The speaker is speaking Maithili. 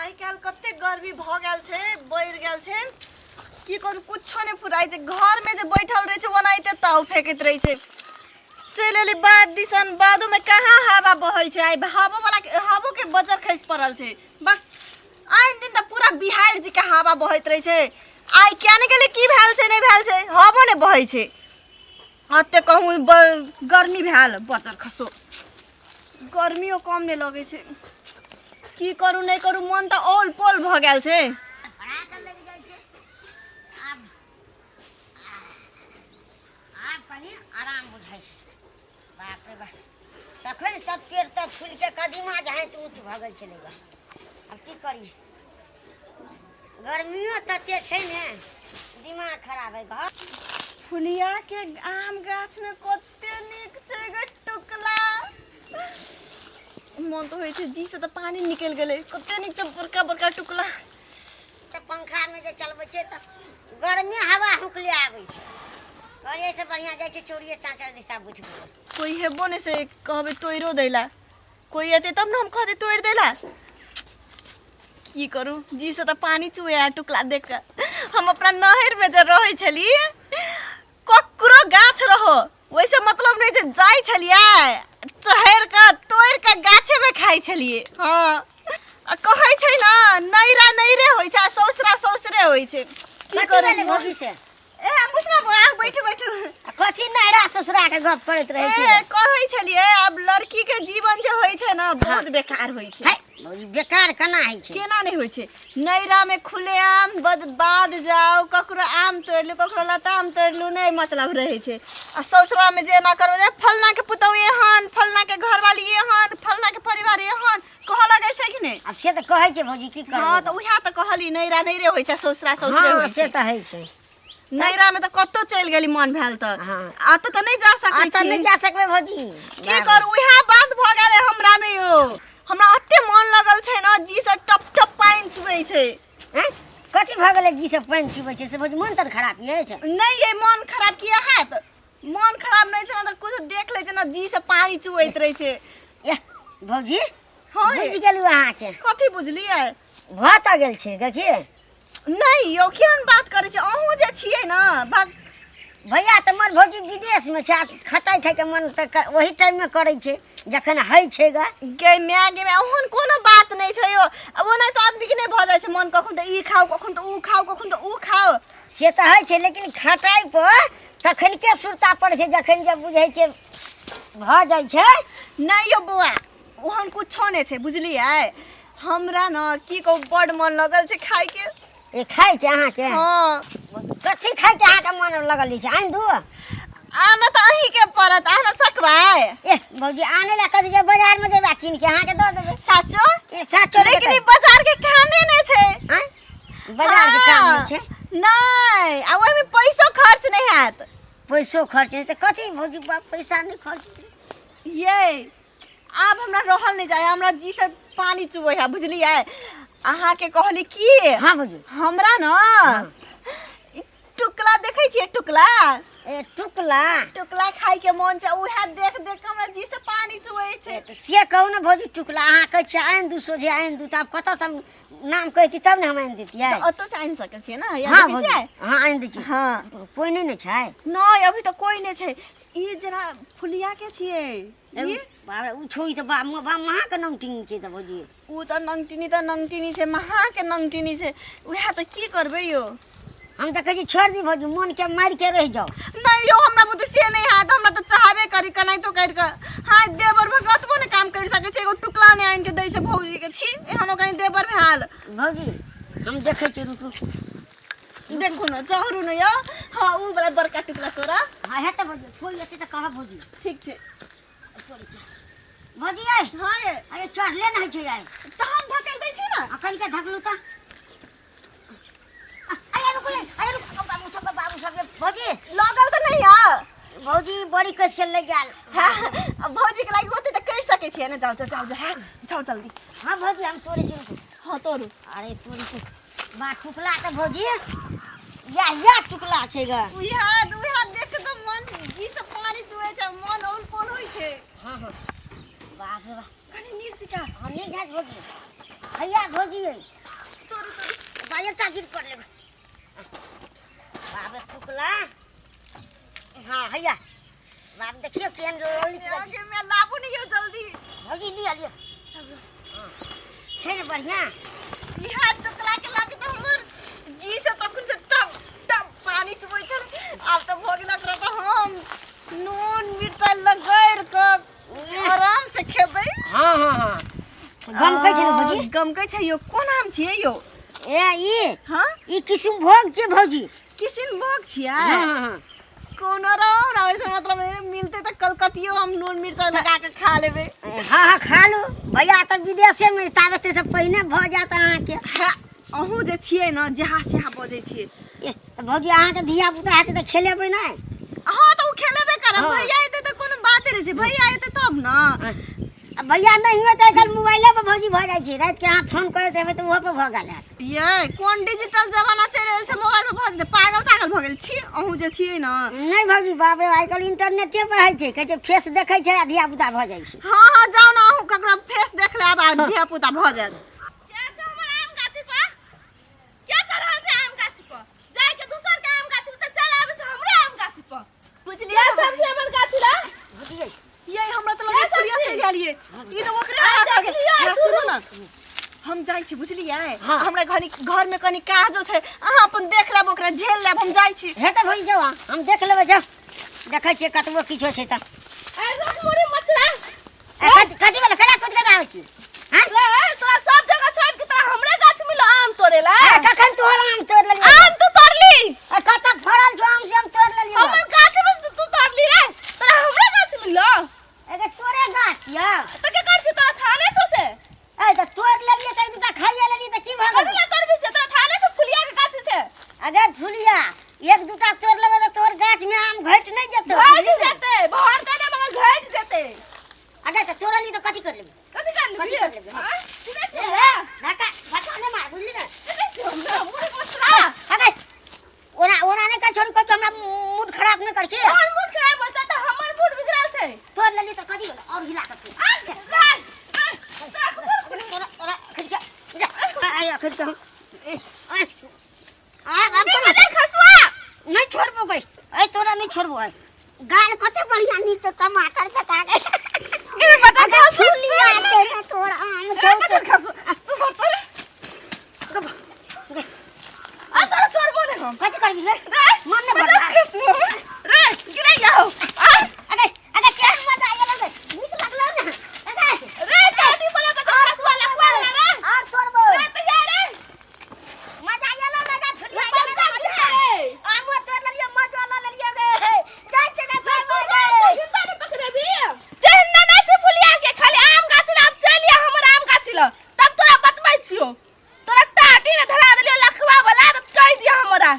आइ काल्हि कते गर्मी भऽ गेल छै, बढ़ि गेल छै। की करू, कुछो नहि फुराइ छै। घरमे जे बैठल रहै छै ओनाहिते ताव फेकैत रहै छै। चलि एली बाध दिसन, बाधोमे कहाँ हवा बहै छै। आइ हवो वाला हवोके बजर खसि पड़ल छै। बक आन दिन तऽ पूरा बिहाड़ि जी के हवा बहैत रहै छै, आइ किया नहि गेलै, की भेल छै नहि भेल छै, हवो नहि बहै छै। एते कहूँ गर्मी भेल, बजर खसो, गर्मियो कम नहि लगै छै। की करू नहि करू, मन तऽ औल पोल भऽ गेल छै। आब आब कनि आराम बुझाइ छै। बाप रे बाप, तखन सब पेड़ तऽ फूलके कदीमा जहाँ तऽ ऊँच भऽ गेल छलै ग। आब की करी, गर्मियो तते छै ने, दिमाग खराब है घर। फुलिया के आम गाछ में कते नीक छै गे टुकला। मन तऽ होइ छै जी से तऽ पानी निकलि गेलै। कते नीक छै बड़का बड़का टुकला। तऽ पंखामे जे चलबै छियै तऽ गर्मी हवा हुकले आबै छै। कहलियै से बढ़िआँ जाइ छै चोरिये चाँचर दिशा बुझि गेलै। कोई हेबो नहि से कहबै तोड़ियो दैला, कोई एतै तब ने हम कहतै तोड़ि दैला। की करू, जी से तऽ पानी चुए टुकला देख कऽ। हम अपना नहरमे जे रहै छली, ककरो गाछ रहो ओहिसँ मतलब नहि, जे जाइ छलियै चढ़ि कऽ तोड़ि कऽ गाछेमे खाइ छलियै। हँ, आ कहै छै ने नैरा नैरे होइ छै आ सौसरा सौसरे होइ छै। की कथी करू भेलै भौजी से? ए मुसना बौआ, बैठू बैठू। आ कथी नैरा ससुरा के गप करैत रहै छी? ए कहै छलियै, आब लड़की के जीवन जे होइ छै ने बहुत बेकार होइ छै। है भौजी, बेकार केना होइ छै? केना नहि होइ छै? नैरामे खुलेआम बद बाद जाउ, ककरो आम तोड़ि लू, ककरो लताम तोड़ि लू, नहि मतलब रहै छै। आ ससुरामे जे एना करबै, जे फलनाके पुतहु एहन, फलनाके घरवाली एहन, फलनाके परिवार एहन कहऽ लगै छै कि नहि? आब से तऽ कहै छै भौजी, की करबै? हँ, तऽ उएह तऽ कहली, नैरा नैरे होइ छै, ससुरा ससुरे हँ होइ से छै। तऽ होइ छै। नैरामे तऽ कतहु चलि गेली मन भेल तऽ। हँ। एतऽ तऽ नहि जा सकै एतऽ छी। नहि जा सकबै भौजी। की करू, उएह बात भऽ गेलै हमरामे यौ। हमरा एते मन लगल छै ने, जी से टप टप पानि चुबै छै। आँय? कथी भऽ गेलै जी से पानि चुबै छै से भौजी? मन तन खराब अछि? नहि ये, मन खराब किया हैत? मन खराब नहि छै, मतलब कुछ देख लै छै ने, जी से पानि चुबैत रहै छै। एह भौजी। हँ। बुझि गेलहुँ अहाँके। कथी बुझलियै? भऽ तऽ गेल छै, देखिए। नहि यौ, केहन बात करै छी अहूँ जे छियै ने भग। भैया तऽ मोर भौजी विदेशमे छै, आ खटाइ खाइके मन तऽ ओही टाइममे करै छै जखन होइ छै ग। गे माय गे माय, ओहन कोनो बात नहि छै यौ। आब ओना तऽ आदमीके नहि भऽ जाइ छै मन, कखन तऽ ई खाउ, कखन तऽ ऊ खाउ, कखन तऽ ऊ खाउ। से तऽ होइ छै, लेकिन खटाइ पर तखनके सुरता पड़ै छै जखन जे बुझै छै भऽ जाइ छै। नहि यौ बौआ, ओहन कुछो नहि छै, बुझलियै? हमरा ने की कहू, बड्ड मन लगल छै खाइके। ए खाइके अहाँके? हँ। कथी खाइके अहाँके मन लगल छै? आनि दू। आना तऽ अहीँके पड़त, अहाँ ने सकबै। ए भौजी, आनै लए कथी छै, बाजारमे जेबै कीन के अहाँके दऽ देबै। साचो? ए साचो। लेकिन ई बाजार के कामे नहि छै। आँय, बाजारके काम नहि छै? नहि, आ ओहिमे पैसो खर्च नहि हैत। पैसो खर्च नहि तऽ कथी भौजी? बाप, पैसा नहि खर्च। ये आब हमरा रहल नहि जाय, हमरा जी से पानी चुबै है, बुझलियै? अहाँके कहली की। हाँ भौजी। हमरा ने ई टुकला देखै छियै, टुकला? ए टुकला। टुकला खाय के मन छै। उएह देख देख के हमरा जी से पानी चुबै छै। ए, तऽ से कहू ने भौजी, टुकला अहाँ कहै छियै आनि दू, सोझे आनि दू, तऽ आब कतऽसँ हम नाम कहिती तब ने हम आनि दैतियै। तऽ ओतऽ से आनि सकै छियै ने? या हाँ देखै भौजी छियै? हाँ, आनि दै छी। हाँ। कोइ नहि ने छै? नहि, अभी तऽ कोइ नहि छै। ई जेना फुलिया के छियै ई। बाप रे, उ छोरी तऽ बा बा महा के नमटीन छै तऽ भौजी। उ तऽ नंगटिनी तऽ नंगटिनी छै, महा के नंगटिनी छै। उएह तऽ की करबै यौ? हम तऽ कहै छी छोड़ि दी भौजी, मोन के मारि के रहि जाउ। नहि यौ, हमरा बुद्धि से नहि हैत। हमरा तऽ चाहबे करी केनाहितो करि कऽ। हाँ, देवर भऽ कतबो नहि काम करि सकै छै, एगो टुकला नहि आनि कऽ दै छै भौजीके। छी, एहनो कहीं देवर भेल? भौजी, हम देखै छी, रुकू। देखू ने, चहरू ने यौ। हाँ, उ वाला बड़का टुकड़ा तोरा। हाँ हेतै भौजी, कोइ एतै तऽ कहब भौजी। ठीक छै। भौजी यै। हाँ ये। अरे चढ़ले नहि छै आइ। तऽ हम धकेल दै छी ने। अखन के धकलू तऽ अरे रुकू रे, अरे रुकू, बाबू सब, बाबू सब, भौजी। लगल तऽ नहि यऽ? भौजी, बड़ी कस के लग गेल। हाँ, अब भौजी के लागि होतै तऽ करि सकै छियै ने। जाउ जाउ जाउ जाउ, हाँ जाउ जल्दी। हाँ भौजी, हम तोड़े छी, रुकू। हाँ, तोड़ू। अरे तोड़ी के बा टुकला तऽ भौजी या या टुकला छै ग। उएह उएह देख के तऽ मन जी से पानी चुए छै, मन औल पोल होइ छै। हाँ हाँ, बाप रे बाप। कनि नीक जकाँ। हम नहीं जाइत भौजी, हैया भौजी। हाँ एकटा गिर पड़ले बाप रे टुकला हाँ हैया बाप देखियो केहन ललित रहै छै। आगे में लाबू नहीं हो जल्दी भौजी लिअ लिअ छै ने बढ़िआँ इहा टुकला के लागे तऽ हमर जी से तखन से टप टप पानी चुबै छल आब तऽ भऽ गेल एकरा तऽ हम नून मिरचाइ लगैर कऽ आराम से खेबै हाँ हाँ हाँ गमकै छै ने भौजी गमकै छै यौ कोन आम छियै यौ ए ई हाँ ई किशुनभोग छै भौजी किसिनभोग छियै हाँ हाँ हाँ कोनो रहो ना वैसे मतलब मिलते तऽ कलकतियो हम नून मिरचाइ लगा के खा लेबै हाँ हाँ खा लू भैया तऽ विदेशे में ताबे से पहिने भऽ जायत अहाँके हाँ, अहूँ जे छियै ने जहाँ सेहा बजै छियै ए, तऽ भौजी अहाँके धिया पुता हेतै तऽ खेलेबै नहि हाँ तऽ ओ खेलेबे करब हाँ। भैया एतै तऽ कोनो बाते नहि छै भैया एतै तब ने आ भैया नहि हुए तऽ आइकाल्हि मोबाइले पर भौजी भऽ जाइ छै रातिके अहाँ फोन करैत हेबै तऽ ओहो पर भऽ गेल हैत ये कोन डिजिटल जमाना चलि रहल छै मोबाइल पर भऽ जेतै पागल तागल भऽ गेल छी अहूँ जे छियै ने नहि भौजी बाप रे आइकाल्हि इंटरनेटे पर होइ छै कहै छै फेस देखै छै आ धिया पुता भऽ जाइ छै हाँ हाँ जाउ ने अहूँ ककरो फेस देख लेब आ धिया पुता भऽ जायत क्या छै हमर आम गाछी पर क्या चढ़ल छै आम गाछी पर जाय के दोसर के आम गाछी पर तऽ चल आबै छै हमरे आम गाछी पर बुझलियै क्या सब छै हमर गाछी ला बुझलियै ये हमरा तऽ लगे ये पुलिया सब्जी। चलि आलिए ई तऽ ओकरे आ, आवाज भऽ गेल देखलियै, हमरा सुनू। सुनू ने हम जाइ छी बुझलियै हाँ। हमरा घनी घर में कनी काजो छै अहाँ अपन देख लेब ओकरा झेल लेब हम जाइ छी हेतै भौजी जाउ अहाँ हम देख लेबै जाउ देखै छियै कतबो किछो छै तऽ ए रोक मुड़ी मचरा ए, कथी कथी भेलै केना कुद के आबै छी हाँ? रे तोरा सब जगह छोड़ के तोरा हमरे गाछ मिलो आम तोड़े ला ए, कखन तोहर आम तोड़ लेलियै आम तू तोड़ली ए, कतऽ फड़ल छौ आम से हम तोड़ लेलियै हमर गाछ में से तू तोड़ली रे तोरा हमरे गाछ मिलो एगे तोरे गाछ यऽ तो के कर छी तोरा थाने छौ से ए तऽ तोड़ लेलियै तऽ एक दूटा खाइए लेलियै तऽ की भऽ कथी गेल ला तोड़बी से तोरा थाने छौ फुलिया के गाछ से अगे फुलिया एक दूटा तोड़ लेबै तऽ तोहर गाछ में आम घटि नहि जेतौ घट बुझली ने? जेते भरते ने मगर घट जेते अगे तऽ तोड़ली तऽ कथी कर लेबै कथी कर कथी लेबी कर लेबै? हाँ? सुनै छियै रे? धक्का धक्का नहि मार बुझली ने सुनै छियै हमरा मुँह मसरा अगे ओना ओना नहि कर छोड़ कर हमरा मूड खराब नहि कर के तोहर मूड खराब हो छै तऽ हमर मूड बिगड़ल छै तोड़ लेली तऽ कथी भेल और हिला कर आ, रे, रे, तोरा कुछो तोरा तोरा खिड़की जा आ आ खिड़की हम ए आ आब कोना अरे खसुआ नहीं छोड़बो गई ए तोरा नहीं छोड़बो ए गाल कते बढ़िया नीक तो टमाटर चटा गए ए बता अगर फुलिया तेरा तोर आम छौ खसुआ खसुआ तू भरतो रे आ तोरा छोड़बो नहीं हम कथी करबी रे मन ने बता भरला खसुआ रे गिरे जाओ आ अरे अरे केहन मजा आयल रे नीक लागलो ने अरे रे टाटी बोला बता खसुआ लखवा वाला रे आर छोड़बो रे तैयार रे मजा आयल ने रे फुलिया पैसा गेल की करे आमो तोड़ लेलियो मजो ल लेलियो गे जाइ छै गे रे तो हिंदा ने पकड़ेबी चहना नै छै फुलिया के खाली आम गाछ ल आब चल आ हमर आम गाछ ल तब तोरा बतबै छियो तोरा टाटी ने धरा देलियो लखवा वाला त कहि दिया हमरा।